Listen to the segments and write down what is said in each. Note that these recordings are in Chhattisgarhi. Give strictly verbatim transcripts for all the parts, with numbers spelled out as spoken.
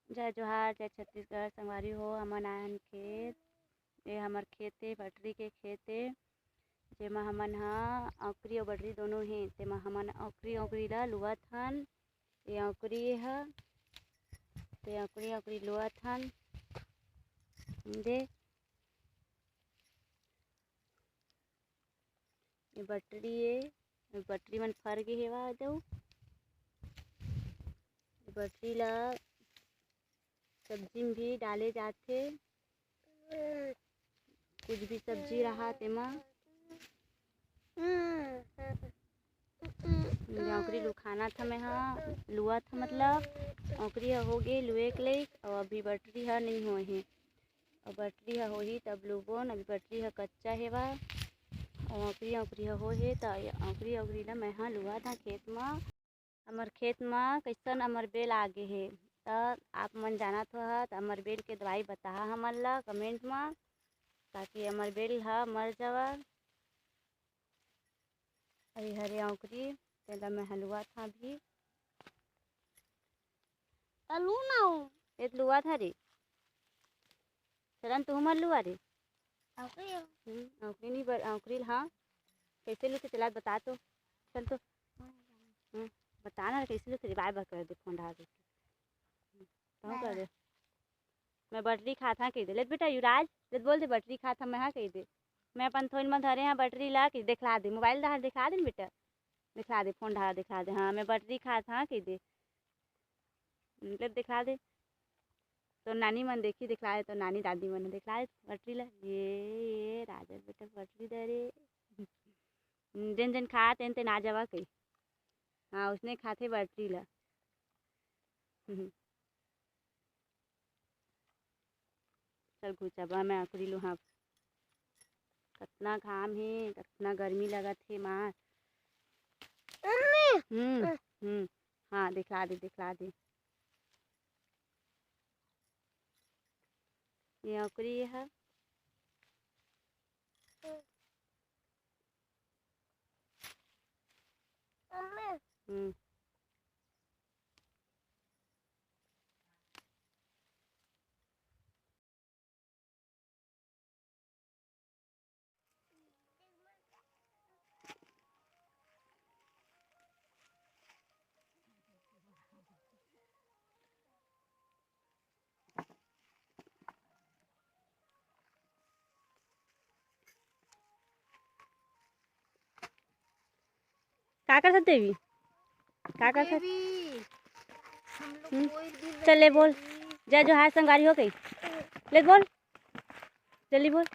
जय जोहार, जय छत्तीसगढ़। संगवारी हो, हमन आए हन खेत। ये हमर खेत ए, बटरी के खेत ए, जेमा हमन ह औंकरी अउ बटरी दोनों हे। तेमा हमन औंकरी, औंकरी ला लुवत हन। ये औंकरी ए ह, ते औंकरी, औंकरी लुवत हन। दे, ये बटरी ए, ये बटरी मन फर गे हेवा दऊ। ये बटरी ला सब्जी में भी डाले जाथे, कुछ भी सब्जी रहा तेमा। ये औंकरी लुखाना था मैं हा, लुआ था मतलब, औंकरी ह हो गे लुए के लइक, अउ अभी बटरी ह नहीं होए हे। अउ बटरी ह होही तब लुबोन, अभी बटरी ह कच्चा हेवा। अउ औंकरी, औंकरी ह हो हे, त औंकरी, औंकरी ला मैं हा लुआ था खेत म। हमर खेत म कइसन अमरबेल आ गे हे, त आप मन जानत हो ह, त अमरबेल के दवाई बताहा हमन ला comment म, ताकि अमरबेल ह मर जावा। अरे हरे औंकरी, तेला मैं हलुआ था भी। तलू ना हो। ए लुआ था रे। चलन तू हमर लुआ रे। औंकरी हो। हम्म, औंकरी नहीं बर-, औंकरी ल, हाँ। कैसे लुते चला बता तो। चल तो। हम्म, बता ना कैसे लुते रे, बाय बाय कर दे फोन ढाल दे। हम्म, कहूँ कर दे। मैं बटरी खात हाँ कह दे। ले बेटा युवराज, ले बोल दे बटरी खात हाँ मैं हाँ कह दे। मैं अपन थोन म धरे हाँ बटरी ला के देखला दे, मोबाइल ला देखला दे न बेटा। देखला दे, फोन ढाल देखला दे। हाँ, मैं बटरी खात हाँ कह दे। ले देखला दे। तो नानी मन देखी, देखला दे, तो नानी दादी मन देखला दे बटरी ला। ये, ये राजा बेटा बटरी दे रे। जेन जेन खा तेन तेन आ जावा कही। हाँ, उसने खाथे बटरी ला। चल घुचबा मैं अकुरी लुहा। कतना घाम हे, कतना गर्मी लगत हे मार। मम्मी। हम्म, हम्म। हाँ, दिखला दे, दिखला दे। ये अकुरी ये ह। मम्मी। हम्म। का कर सकते भी? का कर सकते? देवी, हम लोग हम्म। कोई भी चल ले बोल। देवी। जय जोहार संगवारी हो गई। ले बोल। जल्दी बोल।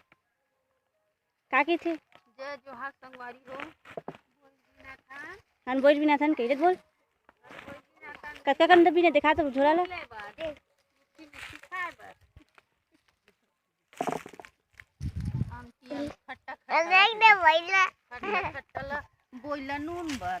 का कहिथे? जय जोहार संगवारी हो। हन बोल बिना थन कहि ले बोल। कतका कन दबी ने देखा तो झोला ला। आमटी आलू खट्टा खट्टा देख दे लगे। भैया। खट्टा खट्टा ला बोइला नून बर।